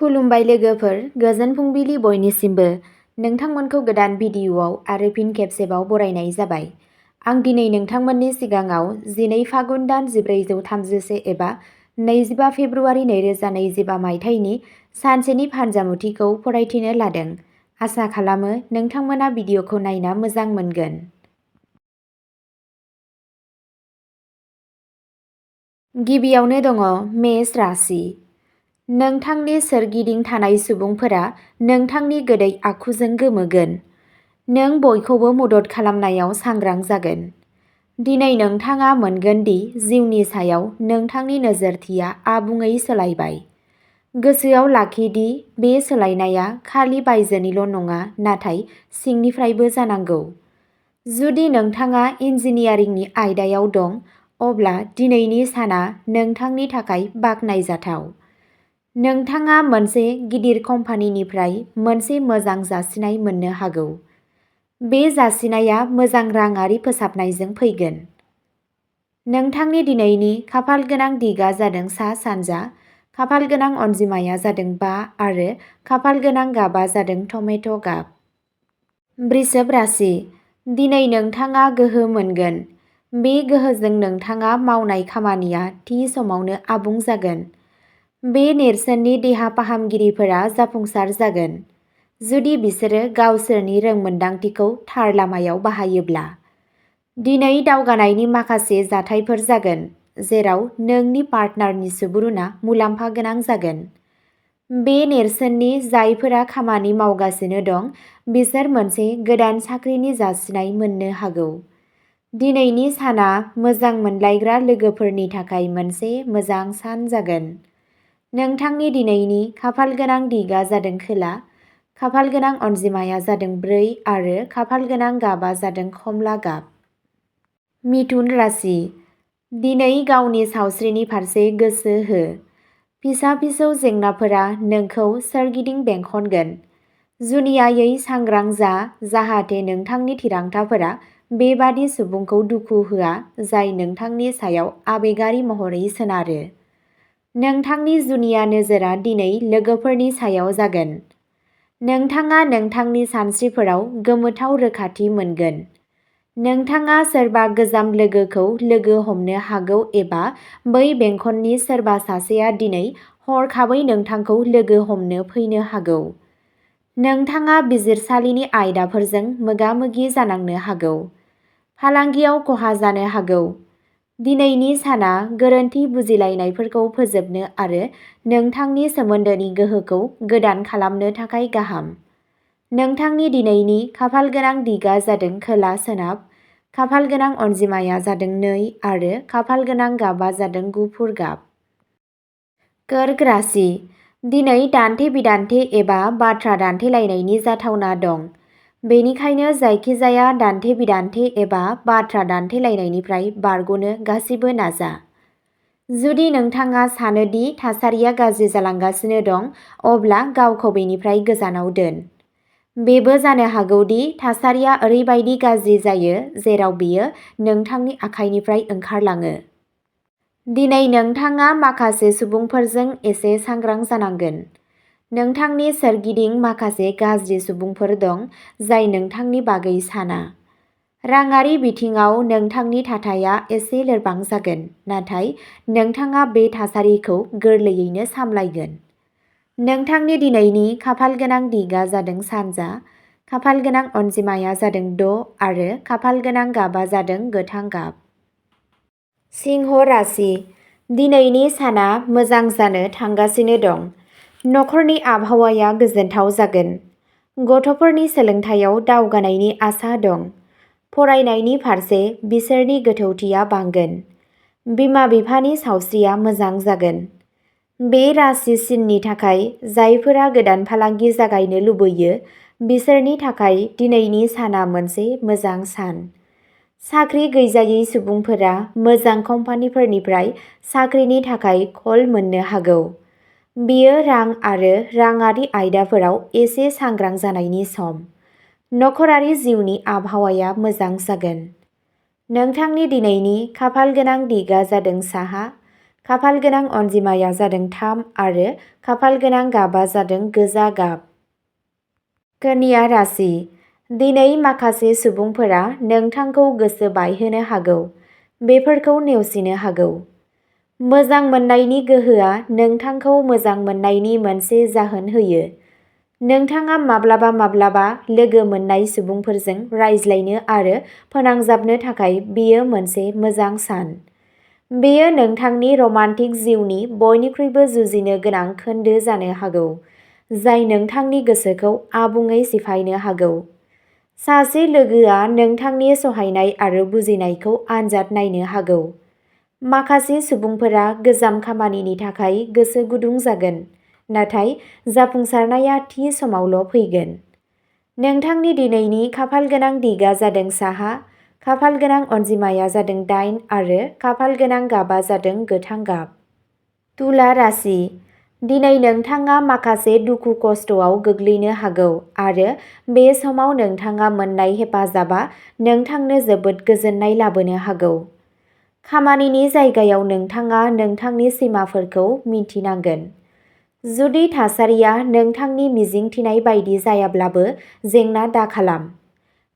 खुलुमबाय लोगोफोर, गोजोन फुंबिलि बयनिसिमबो। नोंथांमोनखौ गोदान भिडिअ'आव आरो फिन खेबसेबाव बरायनाय जाबाय। आं दिनै नोंथांमोननि सिगाङाव 12 फागुन दान 1431 एबा 25 फेब्रुआरि 2025 मायथाइनि सानसेनि फानजामुथिखौ फरायथिनो लादों। आसा खालामो नोंथांमोना भिडिअ'खौ नायना मोजां मोनगोन। गिबियावनो दङ मेष राशि। नोंथांनि सोरगिदिं थानाय सुबुंफोरा नोंथांनि गोदै आखुजों गोमोगोन। नों बयखौबो मदद खालामनायाव सांग्रां जागोन। दिनै नोंथाङा मोनगोन दि जिउनि सायाव नोंथांनि नोजोरथिया आबुङै सोलायबाय। गोसोआव लाखि दि बे सोलायनाया खालि बायजोनिल' नङा नाथाय सिंनिफ्रायबो जानांगौ। जुदि नोंथाङा इन्जिनियारिंनि आयदायाव दं, अब्ला दिनैनि साना नोंथांनि थाखाय बाख्नायजाथाव। नोंथाङा मोनसे गिदिर कम्पानिनिफ्राय मोनसे मोजां जासिनाय मोननो हागौ। बे जासिनाया मोजां राङारि फोसाबनायजों फैगोन। नोंथांनि दिनैनि खाफालगोनां दिगा जादों सा-सानजा, खाफालगोनां अनजिमाया जादों 5 आरो खाफालगोनां गाबा जादों टमेट' गाब। बृषभ राशि। दिनै नोंथाङा गोहो मोनगोन। बे गोहोजों नोंथाङा मावनाय खामानिया थि समावनो आबुं जागोन। बे नेरसोननि देहा फाहामगिरिफोरा जाफुंसार जागोन, जुदि बिसोरो गावसोरनि रोंमोनदांथिखौ थार लामायाव बाहायोब्ला। दिनै दावगानायनि माखासे जाथायफोर जागोन, जेराव नोंनि पार्टनारनि सुबुरुनआ मुलाम्फा गोनां जागोन। बे नेरसोननि जायफोरा खामानि मावगासिनो दं, बिसोर मोनसे गोदान साख्रिनि जासिनाय मोननो हागौ। दिनैनि साना मोजां मोनलायग्रा लोगोफोरनि थाखाय मोनसे मोजां सान जागोन। नोंथांनि दिनैनि खाफालगोनां दिगा जादों खोला, खाफालगोनां अनजिमाया जादों 4 आरो खाफालगोनां गाबा जादों खमला गाब। मिथुन राशि। दिनै गावनि सावस्रिनि फारसे गोसो हो। फिसा-फिसौ जेंनाफोरा नोंखौ सोरगिदिं बेंखनगोन। जुनियायै सांग्रां जा जाहाथे नोंथांनि थिरांथाफोरा बेबादि सुबुंखौ दुखु होआ जाय नोंथांनि सायाव आबेगारि महरै सोनारो। नोंथांनि जुनिया नोजोरआ दिनै लोगोफोरनि सायाव जागोन। नोंथाङा नोंथांनि सानस्रिफोराव गोमोथाव रोखाथि मोनगोन। नोंथाङा सोरबा गोजाम लोगोखौ लोगो हमनो हागौ एबा बै बेंखननि सोरबा सासेया दिनै हरखाबै नोंथांखौ लोगो हमनो फैनो हागौ। नोंथाङा बिजिरसालिनि आयदाफोरजों मोगा-मोगि जानांनो हागौ। फालांगियाव खहा जानो हागौ। दिनैनि साना गोरोन्थि बुजिलायनायफोरखौ फोजोबनो आरो नोंथांनि सोमोन्दोनि गोहोखौ गोदान खालामनो थाखाय गाहाम। नोंथांनि दिनैनि खाफालगोनां दिगा जादों खोला-सोनाब, खाफालगोनां अनजिमाया जादों 2 आरो खाफालगोनां गाबा जादों गुफुर गाब। कर्क राशि। दिनै दान्थे-बिदान्थे एबा बाथ्रा दान्थेलायनायनि जाथावना दं। बेनिखायनो जायखिजाया दान्थे-बिदान्थे एबा बाथ्रा दान्थेलायनायनिफ्राय बारग'नो गासिबो नाजा। जुदि नोंथाङा सानो दि थासारिया गाज्रि जालांगासिनो दं, अब्ला गावखौ बेनिफ्राय गोजानाव दोन। बेबो जानो हागौ दि थासारिया ओरैबायदि गाज्रि जायो जेराव बेयो नोंथांनि आखाइनिफ्राय ओंखारलाङो। दिनै नोंथाङा माखासे सुबुंफोरजों एसे सांग्रां जानांगोन। नोंथांनि सोरगिदिं माखासे गाज्रि सुबुंफोर दं जाय नोंथांनि बागै साना। राङारि बिथिङाव नोंथांनि थाथाया एसे लोरबां जागोन, नाथाय नोंथाङा बे थासारिखौ गोरलैयैनो सामलायगोन। नोंथांनि दिनैनि खाफालगोनां दिगा जादों सानजा, खाफालगोनां अनजिमाया जादों 6 आरो खाफालगोनां गाबा जादों गोथां गाब। सिंह राशि। दिनैनि साना मोजां जानो थांगासिनो दं। नखरनि आबहावाया गोजोनथाव जागोन। गथ'फोरनि सोलोंथायाव दावगानायनि आसा दं। फरायनायनि फारसे बिसोरनि गोथौथिया बांगोन। बिमा-बिफानि सावस्रिया मोजां जागोन। बे राशि सिननि थाखाय जायफोरा गोदान फालांगि जागायनो लुबैयो, बिसोरनि थाखाय दिनैनि साना मोनसे मोजां सान। साख्रि गैजायै सुबुंफोरा मोजां कम्पानिफोरनिफ्राय साख्रिनि थाखाय कल मोननो हागौ। बेयो रां आरो राङारि आयदाफोराव एसे सांग्रां जानायनि सम। नखरारि जिउनि आबहावाया मोजां जागोन। नोंथांनि दिनैनि खाफालगोनां दिगा जादों साहा, खाफाल गोनां अनजिमाया जादों 3 आरो खाफाल गोनां गाबा जादों गोजा गाब। कन्या राशि। दिनै माखासे सुबुंफोरा नोंथांखौ गोसो बायहोनो हागौ, बेफोरखौ नेवसिनो हागौ। मोजां मोननायनि गोहोआ नोंथांखौ मोजां मोननायनि मोनसे जाहोन होयो। नोंथाङा माब्लाबा लोगो मोननाय सुबुंफोरजों रायज्लायनो आरो फोनांजाबनो थाखाय बेयो मोनसे मोजां सान। बेयो नोंथांनि रमान्टिक जिउनि बयनिख्रुइबो जुजिनो गोनां खोन्दो जानो हागौ, जाय नोंथांनि गोसोखौ आबुङै सिफायनो हागौ। सासे लोगोआ नोंथांनि सहायनाय आरो बुजिनायखौ आनजाद नायनो हागौ। माखासे सुबुंफोरा गोजाम खामानिनि थाखाय गोसो गुदुं जागोन, नाथाय जाफुंसारनाया थि समावल' फैगोन। नोंथांनि दिनैनि खाफाल गोनां दिगा जादों साहा, खाफाल गोनां अनजिमाया जादों 8 आरो खाफाल गोनां गाबा जादों गोथां गाब। तुला राशि। दिनै नोंथाङा माखासे दुखु खस्थ'आव गोग्लैनो हागौ आरो बे समाव नोंथाङा मोन्नाय हेफाजाबा नोंथांनो जोबोद गोजोननाय लाबोनो हागौ। खामानिनि जायगायाव नोंथाङा नोंथांनि सीमाफोरखौ मिन्थिनांगोन। जुदि थासारिया नोंथांनि मिजिंथिनाय बायदि जायाब्लाबो जेंना दाखालाम।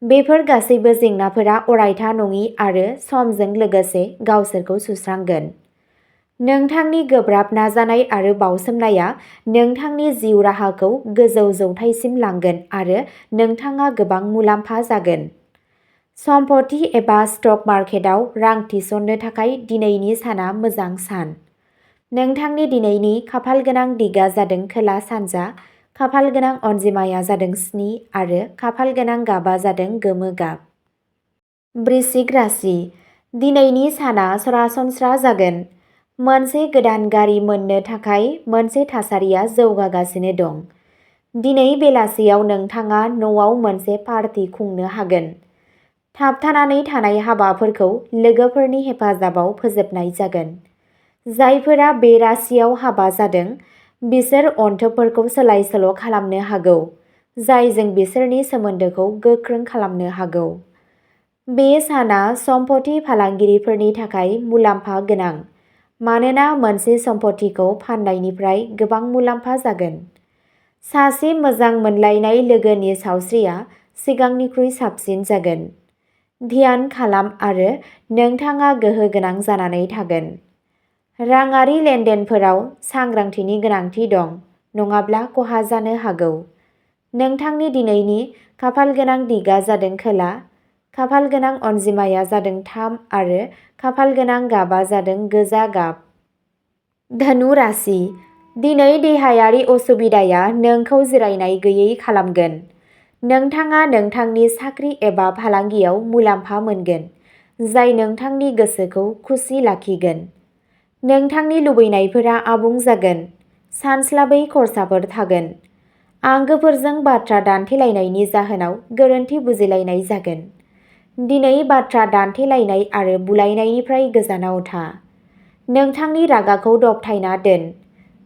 बेफोर गासैबो जेंनाफोरा अरायथा नङि आरो समजों लोगोसे गावसोरखौ सुस्रांगोन। नोंथांनि गोब्राब नाजानाय आरो बावसोमनाया नोंथांनि जिउ राहाखौ गोजौ जौथायसिम लांगोन आरो नोंथाङा गोबां मुलाम्फा जागोन। सम्पथि एबा स्टक मार्केटआव रां थिसननो थाखाय दिनैनि साना मोजां सान। नोंथांनि दिनैनि खाफाल गोनां दिगा जादों खोला सानजा, खाफाल गोनां अनजिमाया जादों 7 आरो खाफाल गोनां गाबा जादों गोमो गाब। वृश्चिक राशि। दिनैनि साना सरासनस्रा जागोन। मोनसे गोदान गारि मोननो थाखाय मोनसे थासारिया जौगागासिनो दं। दिनै बेलासियाव नोंथाङा न'आव मोनसे पार्टी खुंनो हागोन। थाबथानानै थानाय हाबाफोरखौ लोगोफोरनि हेफाजाबाव फोजोबनाय जागोन। जायफोरा बे राशियाव हाबा जादों, बिसोर अनथोबफोरखौ सोलाय-सोल' खालामनो हागौ, जायजों बिसोरनि सोमोन्दोखौ गोख्रों खालामनो हागौ। बे साना सम्पथि फालांगिरिफोरनि थाखाय मुलाम्फा गोनां, मानोना मोनसे सम्पथिखौ फान्नायनिफ्राय गोबां मुलाम्फा जागोन। सासे मोजां मोनलायनाय लोगोनि सावस्रिया सिगांनिख्रुइ साबसिन जागोन। ध्यान खालाम आरो नोंथाङा गोहो गोनां जानानै थागोन। राङारि लेनदेनफोराव सांग्रांथिनि गोनांथि दं, नङाब्ला खहा जानो हागौ। नोंथांनि दिनैनि खाफाल गोनां दिगा जादों खोला, खाफाल गोनां अनजिमाया जादों 3 आरो खाफाल गोनां गाबा जादों गोजा गाब। धनु राशि। दिनै देहायारि असुबिदाया नोंखौ जिरायनाय गैयै खालामगोन। नोंथाङा नोंथांनि साख्रि एबा फालांगियाव मुलाम्फा मोनगोन, जाय नोंथांनि गोसोखौ खुसि लाखिगोन। नोंथांनि लुबैनायफोरा आबुं जागोन। सानस्लाबै खर्साफोर थागोन। आंगोफोरजों बाथ्रा दान्थेलायनायनि जाहोनाव गोरोन्थि बुजिलायनाय जागोन। दिनै बाथ्रा दान्थेलायनाय आरो बुलायनायनिफ्राय गोजानाव था। नोंथांनि रागाखौ दबथायना दोन।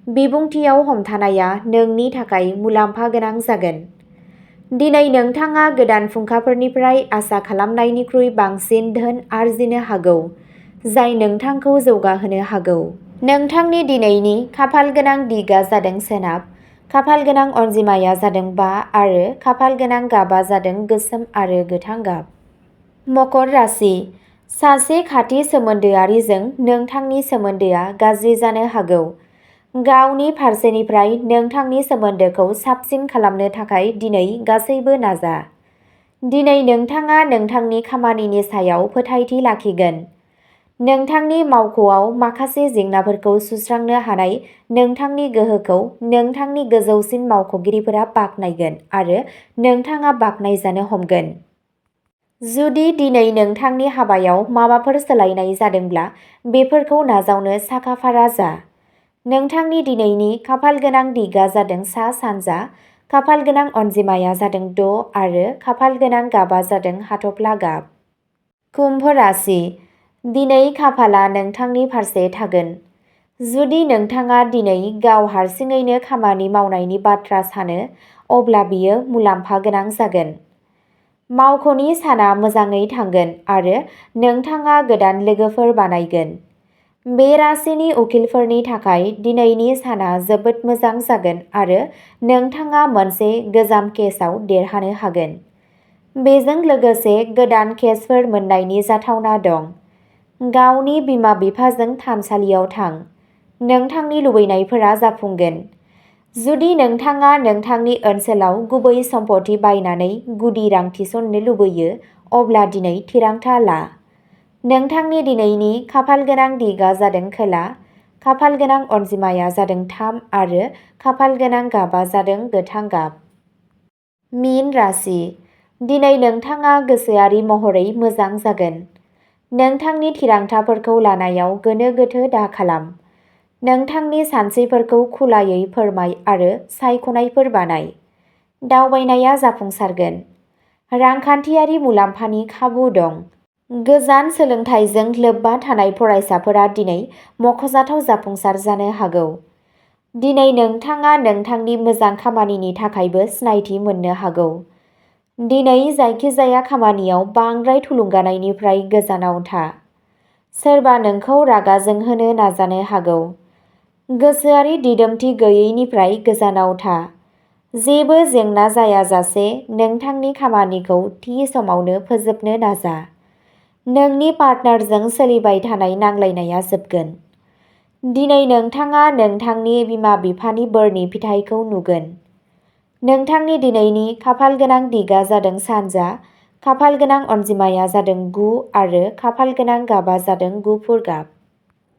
बिबुंथियाव हमथानाया नोंनि थाखाय मुलाम्फा गोनां जागोन। दिनै नोंथाङा गोदान फुंखाफोरनिफ्राय आसा खालामनायनिख्रुइ बांसिन धोन आर्जिनो हागौ, जाय नोंथांखौ जौगाहोनो हागौ। नोंथांनि दिनैनि खाफाल गोनां दिगा जादों सोनाब, खाफाल गोनां अनजिमाया जादों 5 आरो खाफाल गोनां गाबा जादों गोसोम आरो गोथां गाब। मकर राशि। सासे खाथि सोमोन्दोआरिजों नोंथांनि सोमोन्दोआ गाज्रि जानो हागौ। गावनि फारसेनिफ्राय नोंथांनि सोमोन्दोखौ साबसिन खालामनो थाखाय दिनै गासैबो नाजा। दिनै नोंथाङा नोंथांनि खामानिनि सायाव फोथायथि लाखिगोन। नोंथांनि मावख'आव माखासे जेंनाफोरखौ सुस्रांनो हानाय नोंथांनि गोहोखौ नोंथांनि गोजौसिन मावख'गिरिफोरा बाख्नायगोन आरो नोंथाङा बाख्नायजानो हमगोन। जुदि दिनै नोंथांनि हाबायाव माबाफोर सोलायनाय जादोंब्ला बेफोरखौ नाजावनो साखा-फारा जा। नोंथांनि दिनैनि खाफाल गोनां दिगा जादों सा-सानजा, खाफाल गोनां अनजिमाया जादों 6 आरो खाफाल गोनां गाबा जादों हाथफ्ला गाब। कुम्भ राशि। दिनै खाफालआ नोंथांनि फारसे थागोन। जुदि नोंथाङा दिनै गाव हारसिङैनो खामानि मावनायनि बाथ्रा सानो, अब्ला बेयो मुलाम्फा गोनां जागोन। मावख'नि साना मोजाङै थांगोन आरो नोंथाङा गोदान लोगोफोर बानायगोन। बे राशिनि उकिलफोरनि थाखाय दिनैनि साना जोबोद मोजां जागोन आरो नोंथाङा मोनसे गोजाम केसआव देरहानो हागोन। बेजों लोगोसे गोदान केसफोर मोन्नायनि जाथावना दं। गावनि बिमा-बिफाजों थानसालियाव थां। नोंथांनि लुबैनायफोरा जाफुंगोन। जुदि नोंथाङा नोंथांनि ओनसोलाव गुबै सम्पथि बायनानै गुदि रां थिसननो लुबैयो, अब्ला दिनै थिरांथा ला। नोंथांनि दिनैनि खाफालगोनां दिगआ जादों खोला, खाफालगोनां अनजिमाया जादों 3 आरो खाफालगोनां गाबआ जादों गोथां गाब। मीन राशि। दिनै नोंथाङा गोसोआरि महरै मोजां जागोन। नोंथांनि थिरांथाफोरखौ लानायाव गोनो-गोथो दाखालाम। नोंथांनि सानस्रिफोरखौ खुलायै फोरमाय आरो सायख'नायफोर बानाय। दावबायनाया जाफुंसारगोन। रांखान्थियारि मुलाम्फानि खाबु दं। गोजान सोलोंथाइजों लोब्बा थानाय फरायसाफोरा दिनै मख'जाथाव जाफुंसार जानो हागौ। दिनै नोंथाङा नोंथांनि मोजां खामानिनि थाखायबो सिनायथि मोननो हागौ। दिनै जायखिजाया खामानियाव बांद्राय थुलुंगानायनिफ्राय गोजानाव था। सोरबा नोंखौ रागा जोंहोनो नाजानो हागौ। गोसोआरि दिदोमथि गैयैनिफ्राय गोजानाव था। जेबो जेंना जायाजासे नोंथांनि खामानिखौ थि समावनो फोजोबनो नाजा। नोंनि पार्टनारजों सोलिबाय थानाय नांलायनाया जोबगोन। दिनै नोंथाङा नोंथांनि बिमा-बिफानि बोरनि फिथाइखौ नुगोन। नोंथांनि दिनैनि खाफालगोनां दिगआ जादों सानजा, खाफालगोनां अनजिमाया जादों 9 आरो खाफालगोनां गाबआ जादों गुफुर गाब।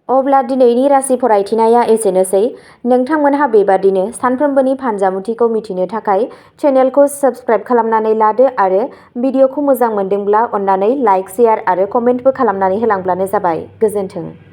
अब्ला दिनैनि राशि फरायथिनाया एसेनोसै। नोंथांमोनहा बेबादिनो सानफ्रोमबोनि फानजामुथिखौ मिथिनो थाखाय चेनेलखौ साबस्क्राइब खालामनानै लादो आरो भिडिअखौ मोजां मोनदोंब्ला अन्नानै लाइक, शेयार आरो कमेन्टबो खालामनानै होलांब्लानो जाबाय। गोजोन्थों।